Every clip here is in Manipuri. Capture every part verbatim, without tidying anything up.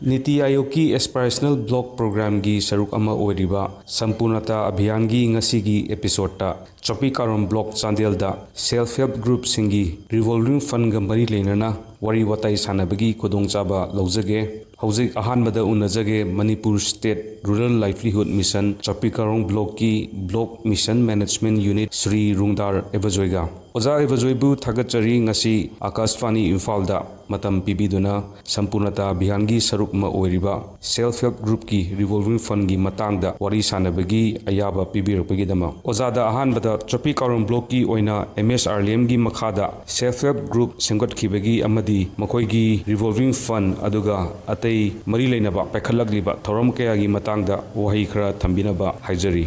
ꯅꯤꯇꯤ ꯑꯥꯌꯣꯒꯀꯤ ꯑꯦꯁꯄꯤꯔꯦꯁꯅꯦꯜ ꯕ꯭ꯂꯣꯛ ꯄ꯭ꯔꯣꯒ꯭ꯔꯥꯝꯒꯤ ꯁꯔꯨꯛ ꯑꯃ ꯑꯣꯏꯔꯤꯕ ꯁꯝꯄꯨꯔꯅꯇꯥ ꯑꯚꯤꯌꯥꯟꯒꯤ ꯉꯁꯤꯒꯤ ꯑꯦꯄꯤꯁꯣꯗꯇ ꯆꯣꯄꯤ ꯀꯥꯔꯣꯡ ꯕ꯭ꯂꯣꯛ ꯆꯥꯟꯗꯦꯜꯗ ꯁꯦꯜꯐ ꯍꯦꯜꯞ ꯒ꯭ꯔꯨꯞꯁꯤꯡꯒꯤ ꯔꯤꯚꯣꯜꯚꯤꯡ ꯐꯟꯒ ꯃꯔꯤ ꯂꯩꯅꯅ ꯋꯥꯔꯤ ꯋꯥꯇꯥꯏ ꯁꯥꯟꯅꯕꯒꯤ ꯈꯨꯗꯣꯡꯆꯥꯕ ꯂꯧꯖꯒꯦ꯫ ꯍꯧꯖꯤꯛ ꯑꯍꯥꯟꯕꯗ ꯎꯅꯖꯒꯦ Manipur state rural livelihood mission Chopi Karong ꯕ꯭ꯂꯣꯛꯀꯤ block mission management unit Shri Rungdar ꯑꯦꯕꯖꯣꯏꯒ꯫ ꯑꯣꯖꯥ ꯑꯦꯕꯖꯣꯏꯕꯨ ꯊꯥꯒꯠꯆꯔꯤ, ꯉꯁꯤ ꯑꯀꯥꯁꯕꯥꯅꯤ ꯏꯝꯐꯥꯜꯗ ꯃꯇꯝ ꯄꯤꯕꯤꯗꯨꯅ ꯁꯝꯄꯨꯔꯅꯇꯥ ꯑꯚꯤꯌꯥꯟꯒꯤ ꯁꯔꯨꯛ ꯑꯃ ꯑꯣꯏꯔꯤꯕ ꯁꯦꯜꯐ ꯍꯦꯜꯞ ꯒ꯭ꯔꯨꯞꯀꯤ ꯔꯤꯚꯣꯜꯚꯤꯡ ꯐꯟꯒꯤ ꯃꯇꯥꯡꯗ ꯋꯥꯔꯤ ꯁꯥꯟꯅꯕꯒꯤ ꯑꯌꯥꯕ ꯄꯤꯕꯤꯔꯛꯄꯒꯤꯗꯃꯛ꯫ ꯑꯣꯖꯥꯗ ꯑꯍꯥꯟꯕꯗ ꯆꯣꯄꯤ ꯀꯥꯔꯣꯡ ꯕ꯭ꯂꯣꯛꯀꯤ ꯑꯣꯏꯅ ꯑꯦꯝ ꯑꯦꯁ ꯑꯥꯔ ꯑꯦꯜ ꯑꯦꯝꯒꯤ ꯃꯈꯥꯗ ꯁꯦꯜꯐ ꯍꯦꯜꯞ ꯒ꯭ꯔꯨꯞ ꯁꯦꯝꯒꯠꯈꯤꯕꯒꯤ ꯑꯃꯗꯤ ꯃꯈꯣꯏꯒꯤ ꯔꯤꯚꯣꯜꯚꯤꯡ ꯐꯟ ꯑꯗꯨꯒ ꯑꯇꯩ ꯃꯔꯤ ꯂꯩꯅꯕ ꯄꯥꯏꯈꯠꯂꯛꯂꯤꯕ ꯊꯧꯔꯝ ꯀꯌꯥꯒꯤ ꯃꯇꯥꯡꯗ ꯋꯥꯍꯩ ꯈꯔ ꯊꯝꯕꯤꯅꯕ ꯍꯥꯏꯖꯔꯤ꯫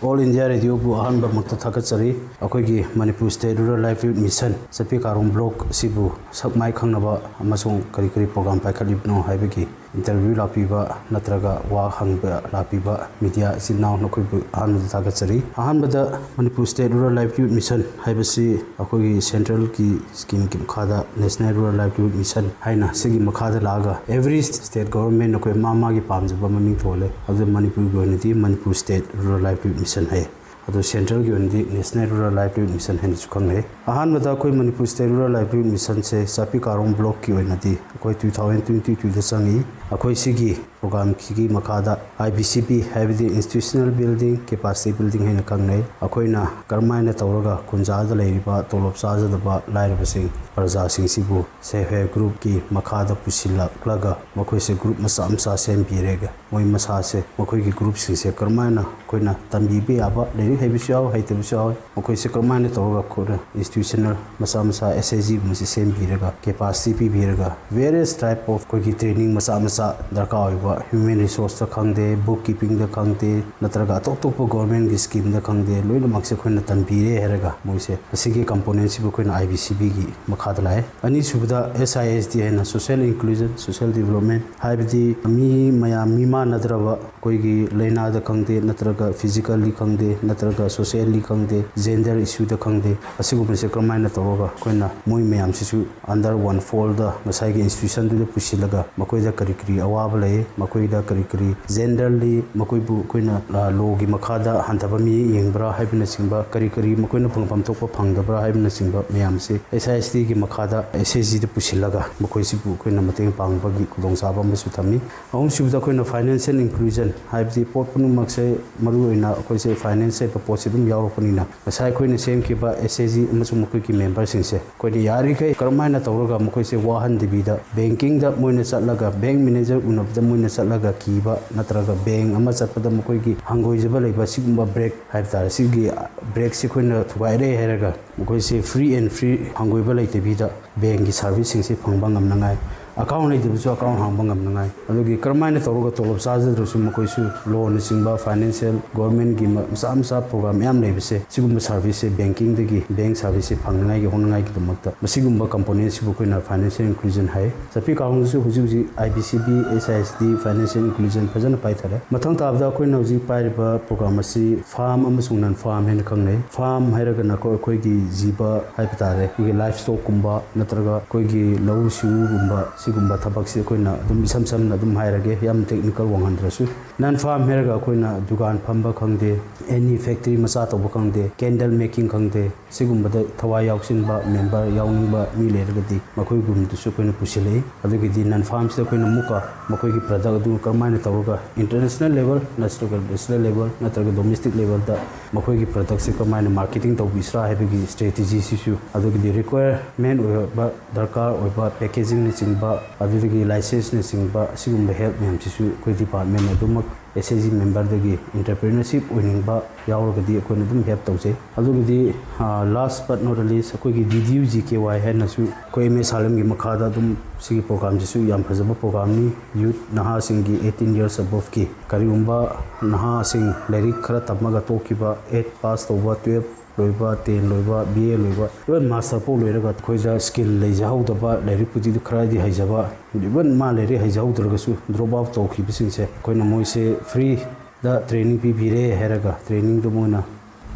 ꯑꯣꯜ ꯏꯟꯗꯤꯌꯥ ꯔꯦꯗꯤꯑꯣꯕꯨ ꯑꯍꯥꯟꯕꯃꯛꯇ ꯊꯥꯒꯠꯆꯔꯤ꯫ ꯑꯩꯈꯣꯏꯒꯤ Manipur state rural livelihood mission Chopi Karong block ꯑꯁꯤꯕꯨ ꯁꯛ ꯃꯥꯏ ꯈꯪꯅꯕ ꯑꯃꯁꯨꯡ ꯀꯔꯤ ꯀꯔꯤ ꯄ꯭ꯔꯣꯒ꯭ꯔꯥꯝ ꯄꯥꯏꯈꯠꯂꯤꯕꯅꯣ ꯍꯥꯏꯕꯒꯤ ꯏꯟꯇꯔꯚ꯭ꯌꯨ ꯂꯥꯛꯄꯤꯕ ꯅꯠꯇ꯭ꯔꯒ ꯋꯥ ꯍꯪꯕ ꯂꯥꯛꯄꯤꯕ ꯃꯤꯗꯤꯌꯥ ꯏꯆꯤꯟ ꯏꯅꯥꯎ ꯅꯈꯣꯏꯕꯨ ꯑꯍꯥꯟꯕꯗ ꯊꯥꯒꯠꯆꯔꯤ꯫ ꯑꯍꯥꯟꯕꯗ Manipur state rural livelihood mission ꯍꯥꯏꯕꯁꯤ ꯑꯩꯈꯣꯏꯒꯤ ꯁꯦꯟꯇ꯭ꯔꯦꯜꯒꯤ ꯁ꯭ꯀꯤꯝꯒꯤ ꯃꯈꯥꯗ ꯅꯦꯁꯅꯦꯜ ꯔꯨꯔꯦꯜ ꯂꯥꯏꯚꯂꯤꯍꯨꯗ ꯃꯤꯁꯟ ꯍꯥꯏꯅ ꯁꯤꯒꯤ ꯃꯈꯥꯗ ꯂꯥꯛꯑꯒ ꯑꯦꯚ꯭ꯔꯤ ꯁ꯭ꯇꯦꯠ ꯒꯣꯚꯔꯟꯃꯦꯟ ꯑꯩꯈꯣꯏ ꯃꯥ ꯃꯥꯒꯤ ꯄꯥꯝꯖꯕ ꯃꯃꯤꯡ ꯊꯣꯜꯂꯦ꯫ ꯑꯗꯨ ꯃꯅꯤꯄꯨꯔꯒꯤ ꯑꯣꯏꯅꯗꯤ Manipur state rural livelihood mission ꯍꯥꯏ꯫ ꯑꯗꯨ ꯁꯦꯟꯇ꯭ꯔꯦꯜꯒꯤ ꯑꯣꯏꯅꯗꯤ ꯅꯦꯁꯅꯦꯜ ꯔꯨꯔꯦꯜ ꯂꯥꯏꯚꯂꯤꯍꯨꯗ ꯃꯤꯁꯟ ꯍꯥꯏꯅꯁꯨ ꯈꯪꯅꯩ꯫ ꯑꯍꯥꯟꯕꯗ ꯑꯩꯈꯣꯏ ꯃꯅꯤꯄꯨꯔ ꯁ꯭ꯇꯦꯠ ꯔꯨꯔꯦꯜ ꯂꯥꯏꯚꯂꯤꯍꯨꯗ ꯃꯤꯁꯟꯁꯦ ꯆꯥꯄꯤ ꯀꯥꯔꯣꯡ ꯕ꯭ꯂꯣꯛꯀꯤ ꯑꯣꯏꯅꯗꯤ ꯑꯩꯈꯣꯏ ꯇꯨ ꯊꯥꯎꯖꯟ ꯇ꯭ꯋꯦꯟꯇꯤ ꯇꯨꯗ ꯆꯪꯉꯤ꯫ ꯑꯩꯈꯣꯏ ꯁꯤꯒꯤ ꯄ꯭ꯔꯣꯒ꯭ꯔꯥꯝꯁꯤꯒꯤ ꯃꯈꯥꯗ ꯑꯥꯏ ꯕꯤ ꯁꯤ ꯄꯤ ꯍꯥꯏꯕꯗꯤ ꯏꯟꯁꯇꯤꯇ꯭ꯌꯨꯁꯅꯦꯜ ꯕꯤꯜꯗꯤꯡ, ꯀꯦꯄꯥꯁꯤꯇꯤ ꯕꯤꯜꯗꯤꯡ ꯍꯥꯏꯅ ꯈꯪꯅꯩ꯫ ꯑꯩꯈꯣꯏꯅ ꯀꯔꯝꯍꯥꯏꯅ ꯇꯧꯔꯒ ꯈꯨꯟꯖꯥꯗ ꯂꯩꯔꯤꯕ ꯇꯣꯂꯣꯞ ꯆꯥꯖꯗꯕ ꯂꯥꯏꯔꯕꯁꯤꯡ, ꯄ꯭ꯔꯖꯥꯁꯤꯡꯁꯤꯕꯨ ꯁꯦꯜꯐ ꯍꯦꯜꯞ ꯒ꯭ꯔꯨꯞꯀꯤ ꯃꯈꯥꯗ ꯄꯨꯁꯤꯜꯂꯛꯂꯒ ꯃꯈꯣꯏꯁꯦ ꯒ꯭ꯔꯨꯞ ꯃꯆꯥ ꯃꯆꯥ ꯁꯦꯝꯕꯤꯔꯒ ꯃꯣꯏ ꯃꯁꯥꯁꯦ, ꯃꯈꯣꯏꯒꯤ ꯒ꯭ꯔꯨꯞꯁꯤꯡꯁꯦ ꯀꯔꯝꯍꯥꯏꯅ ꯑꯩꯈꯣꯏꯅ ꯇꯝꯕꯤꯕ ꯌꯥꯕ, ꯂꯥꯏꯔꯤꯛ ꯍꯩꯕꯁꯨ ꯌꯥꯎ, ꯍꯩꯇꯕꯁꯨ ꯌꯥꯎ, ꯃꯈꯣꯏꯁꯦ ꯀꯔꯝꯍꯥꯏꯅ ꯇꯧꯔꯒ ꯑꯩꯈꯣꯏꯅ ꯏꯟꯁꯇꯤꯇ꯭ꯌꯨꯁꯅꯦꯜ ꯃꯆꯥ ꯃꯆꯥ, ꯑꯦꯁ ꯑꯦꯁ ꯖꯤꯒꯨꯝꯕꯁꯦ ꯁꯦꯝꯕꯤꯔꯒ, ꯀꯦꯄꯥꯁꯤꯇꯤ ꯄꯤꯕꯤꯔꯒ, ꯚꯦꯔꯤꯌꯁ ꯇꯥꯏꯞ ꯑꯣꯐ ꯑꯩꯈꯣꯏꯒꯤ ꯇ꯭ꯔꯦꯅꯤꯡ ꯃꯆꯥ ꯃꯆꯥ ꯗꯔꯀꯥꯔ ꯑꯣꯏꯕ, ꯍ꯭ꯌꯨꯃꯦꯟ ꯔꯤꯁꯣꯔꯁꯇ ꯈꯪꯗꯦ, ꯕꯨꯛ ꯀꯤꯄꯤꯡꯗ ꯈꯪꯗꯦ, ꯅꯠꯇ꯭ꯔꯒ ꯑꯇꯣꯞ ꯑꯇꯣꯞꯄ ꯒꯣꯔꯃꯦꯟꯒꯤ ꯁ꯭ꯀꯤꯝꯗ ꯈꯪꯗꯦ, ꯂꯣꯏꯅꯃꯛꯁꯦ ꯑꯩꯈꯣꯏꯅ ꯇꯝꯕꯤꯔꯦ ꯍꯥꯏꯔꯒ ꯃꯣꯏꯁꯦ ꯑꯁꯤꯒꯤ ꯀꯝꯄꯣꯅꯦꯟꯁꯤꯕꯨ ꯑꯩꯈꯣꯏꯅ ꯑꯥꯏ ꯕꯤ ꯁꯤ ꯕꯤꯒꯤ ꯃꯈꯥ ꯃꯈꯥꯗ ꯂꯥꯛꯑꯦ꯫ ꯑꯅꯤꯁꯨꯕꯗ S I S D ꯍꯥꯏꯅ Social Inclusion, Social Development, ꯍꯥꯏꯕꯗꯤ ꯃꯤ ꯃꯌꯥꯝ ꯃꯤ ꯃꯥꯟꯅꯗ꯭ꯔꯕ, ꯑꯩꯈꯣꯏꯒꯤ ꯂꯥꯏꯅꯥꯗ ꯈꯪꯗꯦ, ꯅꯠꯇ꯭ꯔꯒ physically ꯈꯪꯗꯦ, ꯅꯠꯇ꯭ꯔꯒ socially ꯈꯪꯗꯦ, gender issue ꯗ ꯈꯪꯗꯦ, ꯑꯁꯤꯒꯨꯝꯕꯁꯦ ꯀꯔꯝꯍꯥꯏꯅ ꯇꯧꯔꯒ ꯑꯩꯈꯣꯏꯅ ꯃꯣꯏ ꯃꯌꯥꯝꯁꯤꯁꯨ under one fold ꯗ ꯉꯁꯥꯏꯒꯤ institution ꯗꯨꯗ ꯄꯨꯁꯤꯜꯂꯒ ꯃꯈꯣꯏꯗ ꯀꯔꯤ ꯀꯔꯤ ꯑꯋꯥꯕ ꯂꯩ, ꯃꯈꯣꯏꯗ ꯀꯔꯤ ꯀꯔꯤ gender ꯂꯤ, ꯃꯈꯣꯏꯕꯨ ꯑꯩꯈꯣꯏꯅ, ꯑ, law ꯒꯤ ꯃꯈꯥꯗ ꯍꯟꯊꯕ ꯃꯤꯠꯌꯦꯡ ꯌꯦꯡꯕ꯭ꯔꯥ ꯍꯥꯏꯕꯅꯆꯤꯡꯕ, ꯀꯔꯤ ꯀꯔꯤ ꯃꯈꯣꯏꯅ ꯐꯪꯐꯝ ꯊꯣꯛꯄ ꯐꯪꯗꯕ꯭ꯔꯥ ꯍꯥꯏꯕꯅꯆꯤꯡꯕ ꯃꯌꯥꯝꯁꯦ S I S D ꯒꯤ ꯃꯈꯥꯗ S H G ꯗ ꯄꯨꯁꯤꯜꯂꯒ ꯃꯈꯣꯏꯁꯤꯕꯨ ꯑꯩꯈꯣꯏꯅ ꯃꯇꯦꯡ ꯄꯥꯡꯕꯒꯤ ꯈꯨꯗꯣꯡꯆꯥꯕ ꯑꯃꯁꯨ ꯊꯝꯃꯤ꯫ ꯑꯍꯨꯝꯁꯨꯕꯗ ꯑꯩꯈꯣꯏꯅ financial inclusion, ꯍꯥꯏꯕꯗꯤ ꯄꯣꯠ ꯄꯨꯝꯅꯃꯛꯁꯦ, ꯃꯔꯨꯑꯣꯏꯅ ꯑꯩꯈꯣꯏꯁꯦ finance ꯍꯥꯏꯕ ꯄꯣꯠꯁꯦ ꯑꯗꯨꯝ ꯌꯥꯎꯔꯛꯄꯅꯤꯅ, ꯉꯁꯥꯏ ꯑꯩꯈꯣꯏꯅ ꯁꯦꯝꯈꯤꯕ S H G ꯑꯃꯁꯨꯡ ꯃꯈꯣꯏꯒꯤ member ꯁꯤꯡꯁꯦ ꯑꯩꯈꯣꯏꯅ ꯌꯥꯔꯤꯈꯩ ꯀꯔꯝꯍꯥꯏꯅ ꯇꯧꯔꯒ ꯃꯈꯣꯏꯁꯦ ꯋꯥꯍꯟꯗꯕꯤꯗ, banking ꯗ ꯃꯣꯏꯅ ꯆꯠꯂꯒ, bank manager ꯎꯅꯕꯗ ꯃꯣꯏꯅ ꯆꯠꯂꯒ ꯀꯤꯕ, ꯅꯠꯇ꯭ꯔꯒ bank ꯑꯃ ꯆꯠꯄꯗ ꯃꯈꯣꯏꯒꯤ ꯍꯪꯒꯣꯏꯖꯕ ꯂꯩꯕ, ꯁꯤꯒꯨꯝꯕ break ꯍꯥꯏꯕ ꯇꯥꯔꯦ, ꯁꯤꯒꯤ break ꯁꯤ ꯑꯩꯈꯣꯏꯅ ꯊꯨꯒꯥꯏꯔꯦ ꯍꯥꯏꯔꯒ ꯃꯈꯣꯏꯁꯦ free and free ꯍꯪꯒꯣꯏꯕ ꯂꯩꯇꯕꯤꯗ bank ꯀꯤ service ꯁꯤꯡꯁꯦ ꯐꯪꯕ ꯉꯝꯅꯉꯥꯏ, account ꯂꯩꯇꯕꯁꯨ account ꯍꯥꯡꯕ ꯉꯝꯅꯉꯥꯏ, ꯑꯗꯨꯒꯤ ꯀꯔꯝꯍꯥꯏꯅ ꯇꯧꯔꯒ ꯇꯣꯂꯣꯞ ꯆꯥꯖꯗ꯭ꯔꯁꯨ ꯃꯈꯣꯏꯁꯨ loan ꯅꯆꯤꯡꯕ financial, government ꯀꯤ ꯃ-, ꯃꯆꯥ ꯃꯆꯥ program ꯃꯌꯥꯝ ꯂꯩꯕꯁꯦ, ꯁꯤꯒꯨꯝꯕ service ꯁꯦ banking ꯗꯒꯤ, bank service ꯁꯦ ꯐꯪꯅꯉꯥꯏꯒꯤ ꯍꯣꯠꯅꯉꯥꯏꯒꯤꯗꯃꯛꯇ ꯃꯁꯤꯒꯨꯝꯕ component ꯁꯤꯕꯨ ꯑꯩꯈꯣꯏꯅ financial inclusion ꯍꯥꯏ꯫ ꯆꯠꯄꯤ ꯀꯥꯡꯕꯨꯁꯨ ꯍꯧꯖꯤꯛ ꯍꯧꯖꯤꯛ I B C B, S I S D, financial inclusion ꯐꯖꯅ ꯄꯥꯏꯊꯔꯦ꯫ ꯃꯊꯪ ꯇꯥꯕꯗ ꯑꯩꯈꯣꯏꯅ ꯍꯧꯖꯤꯛ ꯄꯥꯏꯔꯤꯕ program ꯑꯁꯤ farm ꯑꯃꯁꯨꯡ non farm ꯍꯥꯏꯅ ꯈꯪꯅꯩ꯫ Farm ꯍꯥꯏꯔꯒꯅ ꯑꯩꯈꯣꯏ, ꯑꯩꯈꯣꯏꯒꯤ ꯖꯤꯕ ꯍꯥꯏꯕ ꯇꯥꯔꯦ, ꯑꯩꯈꯣꯏꯒꯤ livestock ꯀꯨꯝꯕ ꯅꯠꯇ꯭ꯔꯒ ꯑꯩꯈꯣꯏꯒꯤ ꯂꯧꯎ ꯁꯤꯡꯎꯒꯨꯝꯕ, ꯁꯤꯒꯨꯝꯕ ꯊꯕꯛꯁꯤ ꯑꯩꯈꯣꯏꯅ ꯑꯗꯨꯝ ꯏꯁꯝ ꯁꯝꯅ ꯑꯗꯨꯝ ꯍꯥꯏꯔꯒꯦ, ꯌꯥꯝ technical ꯋꯥꯡꯍꯟꯗ꯭ꯔꯁꯨ꯫ Non farm ꯍꯥꯏꯔꯒ ꯑꯩꯈꯣꯏꯅ ꯗꯨꯀꯥꯟ ꯐꯝꯕ ꯈꯪꯗꯦ, any factory ꯃꯆꯥ ꯇꯧꯕ ꯈꯪꯗꯦ, candle making ꯈꯪꯗꯦ, ꯁꯤꯒꯨꯝꯕꯗ ꯊꯋꯥꯏ ꯌꯥꯎꯁꯤꯟꯕ member ꯌꯥꯎꯅꯤꯡꯕ ꯃꯤ ꯂꯩꯔꯒꯗꯤ ꯃꯈꯣꯏꯒꯨꯝꯕꯗꯨꯁꯨ ꯑꯩꯈꯣꯏꯅ ꯄꯨꯁꯤꯜꯂꯛꯏ꯫ ꯑꯗꯨꯒꯤꯗꯤ non farm ꯁꯤꯗ ꯑꯩꯈꯣꯏꯅ ꯑꯃꯨꯛꯀ ꯃꯈꯣꯏꯒꯤ product ꯑꯗꯨ ꯀꯔꯝꯍꯥꯏꯅ ꯇꯧꯔꯒ international level ꯅꯠꯇ꯭ꯔꯒ national level ꯅꯠꯇ꯭ꯔꯒ domestic level ꯗ ꯃꯈꯣꯏꯒꯤ product ꯁꯤ ꯀꯔꯝꯍꯥꯏꯅ marketing ꯇꯧꯕꯤꯁꯤꯔꯥ ꯍꯥꯏꯕꯒꯤ strategy ꯁꯤꯁꯨ, ꯑꯗꯨꯒꯤꯗꯤ requirement ꯑꯣꯏꯕ, ꯗꯔꯀꯥꯔ ꯑꯣꯏꯕ packaging ꯅꯆꯤꯡꯕ, ꯑꯗꯨꯗꯒꯤ license ꯅꯆꯤꯡꯕ, ꯑꯁꯤꯒꯨꯝꯕ help ꯃꯌꯥꯝꯁꯤꯁꯨ ꯑꯩꯈꯣꯏ department ꯅ ꯑꯗꯨꯃꯛ S H G member ꯗꯒꯤ entrepreneurship ꯑꯣꯏꯅꯤꯡꯕ ꯌꯥꯎꯔꯒꯗꯤ ꯑꯩꯈꯣꯏꯅ ꯑꯗꯨꯝ help ꯇꯧꯖꯩ꯫ ꯑꯗꯨꯒꯤꯗꯤ, ꯑ, last but not the least, ꯑꯩꯈꯣꯏꯒꯤ D D U G K Y ꯍꯥꯏꯅꯁꯨ ꯑꯩꯈꯣꯏ M A ꯁꯥꯂꯝꯒꯤ ꯃꯈꯥꯗ ꯑꯗꯨꯝ ꯁꯤꯒꯤ program ꯁꯤꯁꯨ ꯌꯥꯝ ꯐꯖꯕ program ꯅꯤ꯫ Youth ꯅꯍꯥꯁꯤꯡꯒꯤ eighteen years above ꯀꯤ, ꯀꯔꯤꯒꯨꯝꯕ ꯅꯍꯥꯁꯤꯡ ꯂꯥꯏꯔꯤꯛ ꯈꯔ ꯇꯝꯃꯒ ꯇꯣꯛꯈꯤꯕ, eight pass ꯇꯧꯕ, twelve ꯂꯣꯏꯕ, ꯇꯦꯟ ꯂꯣꯏꯕ, ꯕꯤ ꯑꯦ ꯂꯣꯏꯕ, ꯏꯚꯟ ꯃꯥꯁꯇꯔ ꯐꯥꯎ ꯂꯣꯏꯔꯒ ꯑꯩꯈꯣꯏꯗ ꯁ꯭ꯀꯤꯜ ꯂꯩꯖꯍꯧꯗꯕ, ꯂꯥꯏꯔꯤꯛꯄꯨꯗꯤ ꯈꯔꯗꯤ ꯍꯩꯖꯕ, ꯏꯚꯟ ꯃꯥ ꯂꯥꯏꯔꯤꯛ ꯍꯩꯖꯍꯧꯗ꯭ꯔꯒꯁꯨ ꯗ꯭ꯔꯣꯞ ꯑꯥꯎꯠ ꯇꯧꯈꯤꯕꯁꯤꯡꯁꯦ ꯑꯩꯈꯣꯏꯅ ꯃꯣꯏꯁꯦ ꯐ꯭ꯔꯤꯗ ꯇ꯭ꯔꯦꯅꯤꯡ ꯄꯤꯕꯤꯔꯦ ꯍꯥꯏꯔꯒ ꯇ꯭ꯔꯦꯅꯤꯡꯗꯣ ꯃꯣꯏꯅ